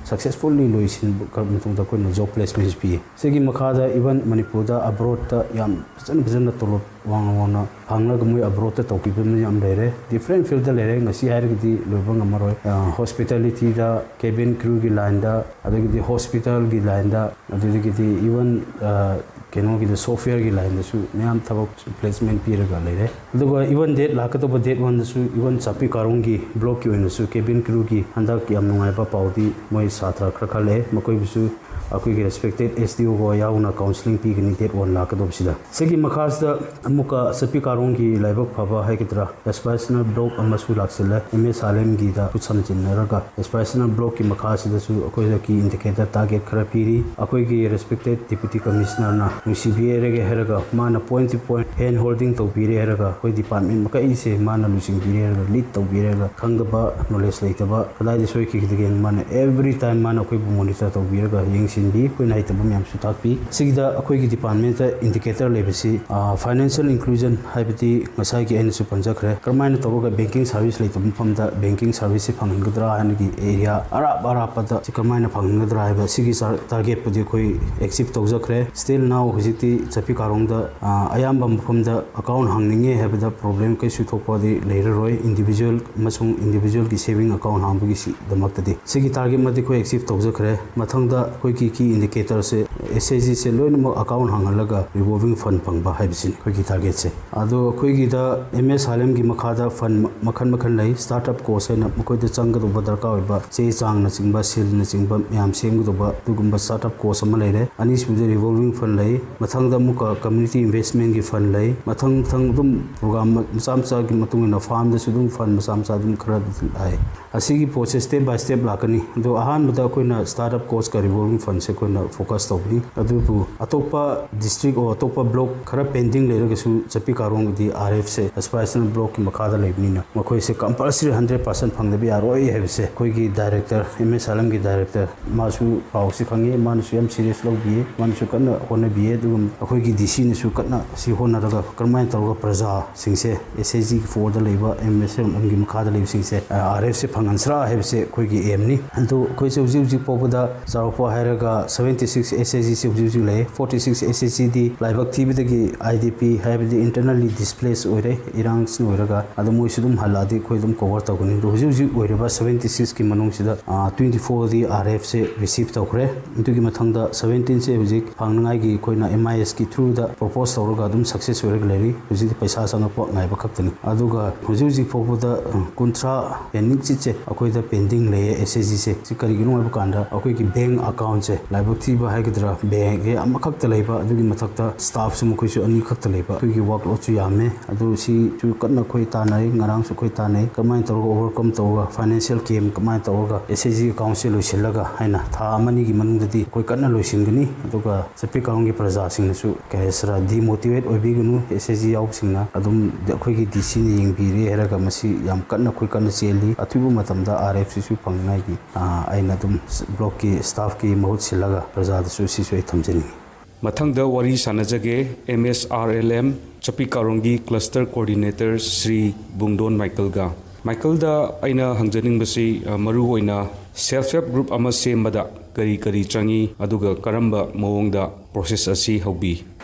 ꯁꯛꯁꯦꯁꯐꯨꯜꯂꯤ ꯂꯣꯏꯁꯤꯟꯕ ꯃꯇꯨꯡꯗ ꯑꯩꯈꯣꯏꯅ ꯖꯣꯕ ꯄ꯭ꯂꯦꯁꯃꯦꯟꯁ ꯄꯤꯌꯦ꯫ ꯁꯤꯒꯤ ꯃꯈꯥꯗ ꯏꯚꯟ ꯃꯅꯤꯄꯨꯔꯗ ꯑꯕ꯭ꯔꯣꯗꯇ ꯌꯥꯝ ꯐꯖꯅ ꯐꯖꯅ ꯇꯣꯂꯣꯞ ꯋꯥꯡꯅ ꯋꯥꯡꯅ ꯐꯪꯂꯒ ꯃꯣꯏ ꯑꯕ꯭ꯔꯣꯗꯇ ꯇꯧꯈꯤꯕ ꯃꯤ ꯌꯥꯝ ꯂꯩꯔꯦ꯫ ꯗꯤꯐ꯭ꯔꯦꯟ ꯐꯤꯜꯗ ꯂꯩꯔꯦ, ꯉꯁꯤ ꯍꯥꯏꯔꯒꯗꯤ ꯂꯣꯏꯕ ꯉꯝꯃꯔꯣꯏ꯫ ꯍꯣꯁꯄꯤꯇꯥꯂꯤꯇꯤꯗ, ꯀꯦꯕꯤꯟ ꯀ꯭ꯔꯨꯒꯤ ꯂꯥꯏꯟꯗ, ꯑꯗꯒꯤꯗꯤ ꯍꯣꯁꯄꯤꯇꯥꯜꯒꯤ ꯂꯥꯏꯟꯗ, ꯑꯗꯨꯗꯒꯤꯗꯤ ꯏꯚꯟ ꯀꯩꯅꯣꯒꯤꯗ, ꯁꯣꯐꯋꯦꯌꯔꯒꯤ ꯂꯥꯏꯟꯗꯁꯨ ꯃꯌꯥꯝ ꯊꯕꯛ ꯄ꯭ꯂꯦꯁꯃꯦꯟ ꯄꯤꯔꯒ ꯂꯩꯔꯦ꯫ ꯑꯗꯨꯒ ꯏꯚꯟ ꯗꯦꯠ ꯂꯥꯛꯀꯗꯧꯕ ꯗꯦꯠ ꯋꯥꯟꯗꯁꯨ ꯏꯚꯟ ꯆꯥꯄꯤ ꯀꯥꯔꯣꯡꯒꯤ ꯕ꯭ꯂꯣꯛꯀꯤ ꯑꯣꯏꯅꯁꯨ ꯀꯦꯕꯤꯟ ꯀ꯭ꯔꯨꯒꯤ ꯍꯟꯗꯛ ꯌꯥꯝ ꯅꯨꯡꯉꯥꯏꯕ ꯄꯥꯎꯗꯤ ꯃꯣꯏ ꯁꯥꯇ꯭ꯔ ꯈꯔ ꯈꯜꯂꯛꯑꯦ꯫ ꯃꯈꯣꯏꯕꯨꯁꯨ ꯑꯩꯈꯣꯏꯒꯤ ꯔꯦꯁꯄꯦꯛꯇꯦꯠ ꯑꯦꯁ ꯗꯤ ꯑꯣꯒ ꯌꯥꯎꯅ ꯀꯥꯎꯟꯁꯤꯂꯤꯡ ꯄꯤꯒꯅꯤ ꯗꯦꯠ ꯋꯥꯟ ꯂꯥꯛꯀꯗꯧꯕꯁꯤꯗ꯫ ꯁꯤꯒꯤ ꯃꯈꯥꯁꯤꯗ ꯑꯃꯨꯛꯀ ꯆꯥꯄꯤ ꯀꯥꯔꯣꯡꯒꯤ ꯂꯥꯏꯕꯛ ꯐꯕ ꯍꯥꯏꯒꯗ꯭ꯔꯥ, ꯑꯦꯁꯄꯥꯏꯔꯦꯁꯅꯦꯜ ꯕ꯭ꯂꯣꯛ ꯑꯃꯁꯨ ꯂꯥꯛꯁꯤꯜꯂꯦ꯫ ꯑꯦꯝ ꯑꯦꯁ ꯁꯥꯂꯦꯝꯒꯤꯗ ꯈꯨꯠꯁꯝꯖꯤꯟꯅꯔꯒ ꯑꯦꯁꯄꯥꯏꯔꯦꯁꯅꯦꯜ ꯕ꯭ꯂꯣꯛꯀꯤ ꯃꯈꯥꯁꯤꯗꯁꯨ ꯑꯩꯈꯣꯏꯗ ꯀꯤ ꯏꯟꯗꯤꯀꯦꯇꯔ ꯇꯥꯔꯒꯦꯠ ꯈꯔ ꯄꯤꯔꯤ꯫ ꯑꯩꯈꯣꯏꯒꯤ ꯔꯦꯁꯄꯦꯛꯇꯦꯠ ꯗꯤꯄ꯭ꯌꯨꯇꯤ ꯀꯃꯤꯁꯅꯔꯅ ꯅꯨꯡꯁꯤꯕꯤꯔꯒꯦ ꯍꯥꯏꯔꯒ ꯃꯥꯅ point to point hand holding ꯇꯧꯕꯤꯔꯦ ꯍꯥꯏꯔꯒ ꯑꯩꯈꯣꯏ ꯗꯤꯄꯥꯔꯠꯃꯦꯟ ꯃꯈꯩꯁꯦ ꯃꯥꯅ ꯂꯨꯆꯤꯡꯕꯤꯔꯦ ꯍꯥꯏꯔꯒ ꯂꯤꯗ ꯇꯧꯕꯤꯔꯦ ꯍꯥꯏꯔꯒ ꯈꯪꯗꯕ ꯅꯣꯂꯦꯖ ꯂꯩꯇꯕ ꯀꯗꯥꯏꯗ ꯁꯣꯏꯈꯤꯒꯗꯒꯦꯅ ꯃꯥꯅ ꯑꯦꯚ꯭ꯔꯤ ꯇꯥꯏꯝ ꯃꯥꯅ ꯑꯩꯈꯣꯏꯕꯨ ꯃꯣꯅꯤꯇꯔ ꯇꯧꯕꯤꯔꯒ ꯌꯦꯡꯁꯤꯟꯕꯤ꯫ ꯑꯩꯈꯣꯏꯅ ꯍꯩꯇꯕ ꯃꯌꯥꯝꯁꯨ ꯇꯥꯛꯄꯤ꯫ ꯁꯤꯒꯤꯗ ꯑꯩꯈꯣꯏꯒꯤ ꯗꯤꯄꯥꯔꯠꯃꯦꯟꯇ ꯏꯟꯗꯤꯀꯦꯇꯔ ꯂꯩꯕꯁꯤ ꯐꯥꯏꯅꯥꯟꯁꯤꯌꯦꯜ ꯏꯟꯀ꯭ꯂꯨꯖꯟ ꯍꯥꯏꯕꯗꯤ ꯉꯁꯥꯏꯒꯤ ꯑꯩꯅꯁꯨ ꯄꯟꯖꯈ꯭ꯔꯦ, ꯀꯔꯝꯍꯥꯏꯅ ꯇꯧꯔꯒ ꯕꯦꯡꯀꯤꯡ ꯁꯥꯔꯚꯤꯁ ꯂꯩꯇꯕ ꯃꯐꯝꯗ ꯕꯦꯡꯀꯤꯡ ꯁꯥꯔꯚꯤꯁꯁꯤ ꯐꯪꯍꯟꯒꯗ꯭ꯔꯥ ꯍꯥꯏꯅꯒꯤ ꯑꯦꯔꯤꯌꯥ ꯑꯔꯥꯞ ꯑꯔꯥꯞꯄꯗ ꯁꯤ ꯀꯔꯝꯍꯥꯏꯅ ꯐꯪꯍꯟꯒꯗ꯭ꯔꯥ ꯍꯥꯏꯕ ꯁꯤꯒꯤ ꯇꯥꯔꯒꯦꯠꯄꯨꯗꯤ ꯑꯩꯈꯣꯏ ꯑꯦꯆꯤꯞ ꯇꯧꯖꯈ꯭ꯔꯦ꯫ ꯁ꯭ꯇꯤꯜ ꯅꯥꯎ ꯍꯧꯖꯤꯛꯇꯤ ꯆꯥꯄꯤ ꯀꯥꯔꯣꯡꯗ ꯑ, ꯑꯌꯥꯝꯕ ꯃꯐꯝꯗ ꯑꯦꯀꯥꯎꯟ ꯍꯥꯡꯅꯤꯡꯉꯦ ꯍꯥꯏꯕꯗ ꯄ꯭ꯔꯣꯕ꯭ꯂꯦꯝ ꯀꯩꯁꯨ ꯊꯣꯛꯄꯗꯤ ꯂꯩꯔꯔꯣꯏ꯫ ꯏꯟꯗꯤꯕꯤꯖꯨꯋꯦꯜ ꯑꯃꯁꯨꯡ ꯏꯟꯗꯤꯕꯤꯖꯨꯋꯦꯜꯒꯤ ꯁꯦꯚꯤꯡ ꯑꯦꯀꯥꯎꯟ ꯍꯥꯡꯕꯒꯤꯁꯤꯗꯃꯛꯇꯗꯤ ꯁꯤꯒꯤ ꯇꯥꯔꯒꯦꯠꯃꯗꯤ ꯑꯩꯈꯣꯏ ꯑꯦꯆꯤꯞ ꯇꯧꯖꯈ꯭ꯔꯦ꯫ ꯃꯊꯪꯗ ꯑꯩꯈꯣꯏꯒꯤ ꯀꯤ ꯏꯟꯗꯤꯀꯦꯇꯔꯁꯦ ꯑꯦꯁ ꯑꯦꯆ ꯖꯤꯁꯦ ꯂꯣꯏꯅꯃꯛ ꯑꯦꯀꯥꯎꯟ ꯍꯥꯡꯍꯜꯂꯒ ꯔꯤꯚꯣꯜꯚꯤꯡ ꯐꯟ ꯐꯪꯕ ꯍꯥꯏꯕꯁꯤꯅꯤ ꯑꯩꯈꯣꯏꯒꯤ ꯇꯥꯔꯒꯦꯠꯁꯦ꯫ ꯑꯗꯣ ꯑꯩꯈꯣꯏꯒꯤꯗ ꯑꯦꯝ ꯑꯦꯁ ꯁꯥꯂꯦꯝꯒꯤ ꯃꯈꯥꯗ ꯐꯟ ꯃꯈꯜ ꯃꯈꯜ ꯂꯩ꯫ ꯁ꯭ꯇꯥꯔꯠ ꯑꯞ ꯀꯣꯁ ꯍꯥꯏꯅ ꯃꯈꯣꯏꯗ ꯆꯪꯒꯗꯧꯕ ꯗꯔꯀꯥꯔ ꯑꯣꯏꯕ ꯆꯦ ꯆꯥꯡꯅꯆꯤꯡꯕ, ꯁꯤꯜꯅꯆꯤꯡꯕ ꯃꯌꯥꯝ ꯁꯦꯝꯒꯗꯧꯕ ꯑꯗꯨꯒꯨꯝꯕ ꯁ꯭ꯇꯥꯔꯠ ꯑꯞ ꯀꯣꯁ ꯑꯃ ꯂꯩꯔꯦ꯫ ꯑꯅꯤꯁꯨꯕꯗ ꯔꯤꯚꯣꯜꯚꯤꯡ ꯐꯟ ꯂꯩ꯫ ꯃꯊꯪꯗ ꯑꯃꯨꯛꯀ ꯀꯝꯃ꯭ꯌꯨꯅꯤꯇꯤ ꯏꯟꯚꯦꯁ꯭ꯠꯃꯦꯟꯒꯤ ꯐꯟ ꯂꯩ꯫ ꯃꯊꯪ ꯃꯊꯪ ꯑꯗꯨꯝ ꯄ꯭ꯔꯣꯒ꯭ꯔꯥꯝ ꯃꯆꯥ ꯃꯆꯥꯒꯤ ꯃꯇꯨꯡ ꯏꯟꯅ ꯐꯥꯔꯝꯗꯁꯨ ꯑꯗꯨꯝ ꯐꯟ ꯃꯆꯥ ꯃꯆꯥ ꯑꯗꯨꯝ ꯈꯔ ꯂꯥꯛꯑꯦ꯫ ꯑꯁꯤꯒꯤ ꯄꯣꯠꯁꯦ step by step ꯂꯥꯛꯀꯅꯤ꯫ ꯑꯗꯣ ꯑꯍꯥꯟꯕꯗ ꯑꯩꯈꯣꯏꯅ ꯁ꯭ꯇꯥꯔꯠ ꯑꯞ ꯀꯣꯁꯀ ꯔꯤꯚꯣꯜꯚꯤꯡ ꯐꯟ ꯁꯦ ꯑꯩꯈꯣꯏꯅ ꯐꯣꯀꯁ ꯇꯧꯕꯅꯤ꯫ ꯑꯗꯨꯕꯨ ꯑꯇꯣꯞꯄ ꯗꯤꯁꯇ꯭ꯔꯤꯛ ꯑꯣꯔ ꯑꯇꯣꯞꯄ ꯕ꯭ꯂꯣꯛ ꯈꯔ ꯄꯦꯟꯗꯤꯡ ꯂꯩꯔꯒꯁꯨ ꯆꯄꯤ ꯀꯥꯔꯣꯡꯒꯤꯗꯤ ꯑꯥꯔ ꯑꯦꯐꯁꯦ ꯑꯦꯁꯄꯤꯔꯦꯁꯅꯦꯜ ꯕ꯭ꯂꯣꯛꯀꯤ ꯃꯈꯥꯗ ꯂꯩꯕꯅꯤꯅ ꯃꯈꯣꯏꯁꯦ ꯀꯝꯄꯜꯁꯔꯤ ꯍꯟꯗ꯭ꯔꯦꯠ ꯄꯥꯔꯁꯦꯟ ꯐꯪꯗꯕ ꯌꯥꯔꯣꯏ ꯍꯥꯏꯕꯁꯦ ꯑꯩꯈꯣꯏꯒꯤ ꯗꯥꯏꯔꯦꯛꯇꯔ, ꯑꯦꯝ ꯑꯦꯁ ꯑꯥꯔ ꯑꯦꯝꯒꯤ ꯗꯥꯏꯔꯦꯛꯇꯔ, ꯃꯥꯁꯨ ꯄꯥꯎꯁꯤ ꯈꯪꯉꯤ, ꯃꯥꯅꯁꯨ ꯌꯥꯝ ꯁꯤꯔꯤꯌꯁ ꯂꯧꯕꯤꯌꯦ, ꯃꯥꯅꯁꯨ ꯀꯟꯅ ꯍꯣꯠꯅꯕꯤꯌꯦ꯫ ꯑꯗꯨꯒ ꯑꯩꯈꯣꯏꯒꯤ ꯗꯤ ꯁꯤꯅꯁꯨ ꯀꯟꯅ ꯁꯤ ꯍꯣꯠꯅꯔꯒ ꯀꯔꯝꯍꯥꯏꯅ ꯇꯧꯔꯒ ꯄ꯭ꯔꯖꯥꯁꯤꯡꯁꯦ, ꯑꯦꯁ ꯑꯦꯁ ꯖꯤꯒꯤ ꯐꯣꯔꯗ ꯂꯩꯕ, ꯑꯦꯝ ꯑꯦꯁ ꯑꯦꯝꯒꯤ ꯃꯈꯥꯗ ꯂꯩꯕꯁꯤꯡꯁꯦ ꯑꯥꯔ ꯑꯦꯐꯁꯦ ꯐꯪꯍꯟꯁꯤꯔꯥ ꯍꯥꯏꯕꯁꯦ ꯑꯩꯈꯣꯏꯒꯤ ꯑꯦꯝꯅꯤ꯫ ꯑꯗꯨ ꯑꯩꯈꯣꯏꯁꯦ ꯍꯧꯖꯤꯛ ꯍꯧꯖꯤꯛ ꯐꯥꯎꯕꯗ ꯆꯥꯎꯔꯥꯛꯄ ꯍꯥꯏꯔꯒ ꯁꯕꯦꯟꯇꯤ ꯁꯤꯛꯁ ꯑꯦꯁ ꯑꯦꯁ ꯖꯤꯁꯦ ꯍꯧꯖꯤꯛ ꯍꯧꯖꯤꯛ ꯂꯩ꯫ ꯐꯣꯔꯇꯤ ꯁꯤꯛꯁ ꯑꯦꯁ ꯑꯦꯁ ꯖꯤꯗꯤ ꯂꯥꯏꯕꯛ ꯊꯤꯕꯗꯒꯤ ꯑꯥꯏ ꯗꯤ ꯄꯤ, ꯍꯥꯏꯕꯗꯤ ꯏꯟꯇꯔꯅꯦꯜꯂꯤ ꯗꯤꯁꯄ꯭ꯂꯦꯁ ꯑꯣꯏꯔꯦ, ꯏꯔꯥꯡꯁꯤꯅ ꯑꯣꯏꯔꯒ, ꯑꯗꯣ ꯃꯣꯏꯁꯨ ꯑꯗꯨꯝ ꯍꯜꯂꯛꯑꯗꯤ ꯑꯩꯈꯣꯏ ꯑꯗꯨꯝ ꯀꯣꯚꯔ ꯇꯧꯒꯅꯤ꯫ ꯑꯗꯣ ꯍꯧꯖꯤꯛ ꯍꯧꯖꯤꯛ ꯑꯣꯏꯔꯤꯕ ꯁꯕꯦꯟꯇꯤ ꯁꯤꯛꯁꯀꯤ ꯃꯅꯨꯡꯁꯤꯗ ꯇ꯭ꯋꯦꯟꯇꯤ ꯐꯣꯔꯗꯤ ꯑꯥꯔ ꯑꯦꯐꯁꯦ ꯔꯤꯁꯤꯞ ꯇꯧꯈ꯭ꯔꯦ꯫ ꯑꯗꯨꯒꯤ ꯃꯊꯪꯗ ꯁꯕꯦꯟꯇꯤꯟꯁꯦ ꯍꯧꯖꯤꯛ ꯐꯪꯅꯉꯥꯏꯒꯤ ꯑꯩꯈꯣꯏꯅ ꯑꯦꯝ ꯑꯥꯏ ꯑꯦꯁꯀꯤ ꯊ꯭ꯔꯨꯗ ꯄ꯭ꯔꯣꯄꯣꯁ ꯇꯧꯔꯒ ꯑꯗꯨꯝ ꯁꯛꯁꯦꯁ ꯑꯣꯏꯔꯒ ꯂꯩꯔꯤ꯫ ꯍꯧꯖꯤꯛꯇꯤ ꯄꯩꯁꯥ ꯆꯪꯉꯛꯄ ꯉꯥꯏꯕ ꯈꯛꯇꯅꯤ꯫ ꯑꯗꯨꯒ ꯍꯧꯖꯤꯛ ꯍꯧꯖꯤꯛ ꯐꯥꯎꯕꯗ, ꯑ, ꯀꯨꯟꯊ꯭ꯔꯥ ꯄꯦꯟꯗꯤꯡ ꯁꯤꯠꯁꯦ ꯑꯩꯈꯣꯏꯗ ꯄꯦꯟꯗꯤꯡ ꯂꯩꯌꯦ ꯑꯦꯁ ꯑꯦꯁ ꯖꯤꯁꯦ꯫ ꯁꯤ ꯀꯔꯤꯒꯤꯅꯣ ꯍꯥꯏꯕ ꯀꯥꯟꯗ ꯑꯩꯈꯣꯏꯒꯤ ꯕꯦꯡ ꯑꯦꯀꯥꯎꯟꯁꯦ ꯂꯥꯏꯕꯛ ꯊꯤꯕ ꯍꯥꯏꯒꯗ꯭ꯔꯥ, ꯕꯦꯡꯁꯦ ꯑꯃꯈꯛꯇ ꯂꯩꯕ, ꯑꯗꯨꯒꯤ ꯃꯊꯛꯇ ꯁ꯭ꯇꯥꯐꯁꯨ ꯃꯈꯣꯏꯁꯨ ꯑꯅꯤꯈꯛꯇ ꯂꯩꯕ, ꯑꯩꯈꯣꯏꯒꯤ ꯋꯥꯔꯛꯂꯣꯗꯁꯨ ꯌꯥꯝꯃꯦ꯫ ꯑꯗꯨ ꯁꯤꯁꯨ ꯀꯟꯅ ꯑꯩꯈꯣꯏ ꯇꯥꯟꯅꯩ, ꯉꯔꯥꯡꯁꯨ ꯑꯩꯈꯣꯏ ꯇꯥꯟꯅꯩ, ꯀꯃꯥꯏꯅ ꯇꯧꯔꯒ ꯑꯣꯚꯔꯀꯝ ꯇꯧꯔꯒ, ꯐꯥꯏꯅꯥꯟꯁꯤꯌꯦꯜ ꯀꯦꯝ ꯀꯃꯥꯏꯅ ꯇꯧꯔꯒ ꯑꯦꯁ ꯑꯦꯁ ꯖꯤ ꯑꯦꯀꯥꯎꯟꯁꯦ ꯂꯣꯏꯁꯤꯜꯂꯒ ꯍꯥꯏꯅ ꯊꯥ ꯑꯃꯅꯤꯒꯤ ꯃꯅꯨꯡꯗꯗꯤ ꯑꯩꯈꯣꯏ ꯀꯟꯅ ꯂꯣꯏꯁꯤꯟꯒꯅꯤ꯫ ꯑꯗꯨꯒ ꯆꯄꯤ ꯀꯥꯔꯣꯡꯒꯤ ꯄ꯭ꯔꯖꯥꯁꯤꯡꯅꯁꯨ ꯀꯩ ꯍꯥꯏꯁꯤꯔꯥ, ꯗꯤꯃꯣꯇꯤꯚꯦꯠ ꯑꯣꯏꯕꯤꯒꯅꯨ꯫ ꯑꯦꯁ ꯑꯦꯁ ꯖꯤ ꯌꯥꯎꯕꯁꯤꯡꯅ ꯑꯗꯨꯝ ꯑꯩꯈꯣꯏꯒꯤ ꯗꯤ ꯁꯤꯅ ꯌꯦꯡꯕꯤꯔꯦ ꯍꯥꯏꯔꯒ ꯃꯁꯤ ꯌꯥꯝ ꯀꯟꯅ ꯑꯩꯈꯣꯏ ꯀꯟꯅ ꯆꯦꯜꯂꯤ꯫ ꯑꯊꯨꯕ ꯃꯇꯝꯗ ꯑꯥꯔ ꯑꯦꯐꯁꯤꯁꯨ ꯐꯪꯅꯉꯥꯏꯒꯤ, ꯑ, ꯑꯩꯅ ꯑꯗꯨꯝ ꯕ꯭ꯂꯣꯛꯀꯤ ꯁ꯭ꯇꯥꯐꯀꯤ ꯃꯍꯨꯠ ꯁꯤꯜꯂꯒ ꯄ꯭ꯔꯖꯥꯗꯁꯨ ꯁꯤꯁꯨ ꯑꯩ ꯊꯝꯖꯅꯤꯡꯉꯤ꯫ ꯃꯊꯪꯗ ꯋꯥꯔꯤ ꯁꯥꯟꯅꯖꯒꯦ M S R L M Chopi ꯀꯥꯔꯣꯡꯒꯤ ꯀ꯭ꯂꯁꯇꯔ ꯀꯣꯑꯣꯔꯗꯤꯅꯦꯇꯔ ꯁ꯭ꯔꯤ ꯕꯨꯡꯗꯣꯟ ꯃꯥꯏꯀꯜꯒ꯫ ꯃꯥꯏꯀꯜꯗ ꯑꯩꯅ ꯍꯪꯖꯅꯤꯡꯕꯁꯤ, ꯑ, ꯃꯔꯨꯑꯣꯏꯅ ꯁꯦꯜꯐ ꯍꯦꯜꯞ ꯒ꯭ꯔꯨꯞ ꯑꯃ ꯁꯦꯝꯕꯗ ꯀꯔꯤ ꯀꯔꯤ ꯆꯪꯏ, ꯑꯗꯨꯒ ꯀꯔꯝꯕ ꯃꯑꯣꯡꯗ ꯄ꯭ꯔꯣꯁꯦꯁ ꯑꯁꯤ ꯍꯧꯕꯤ?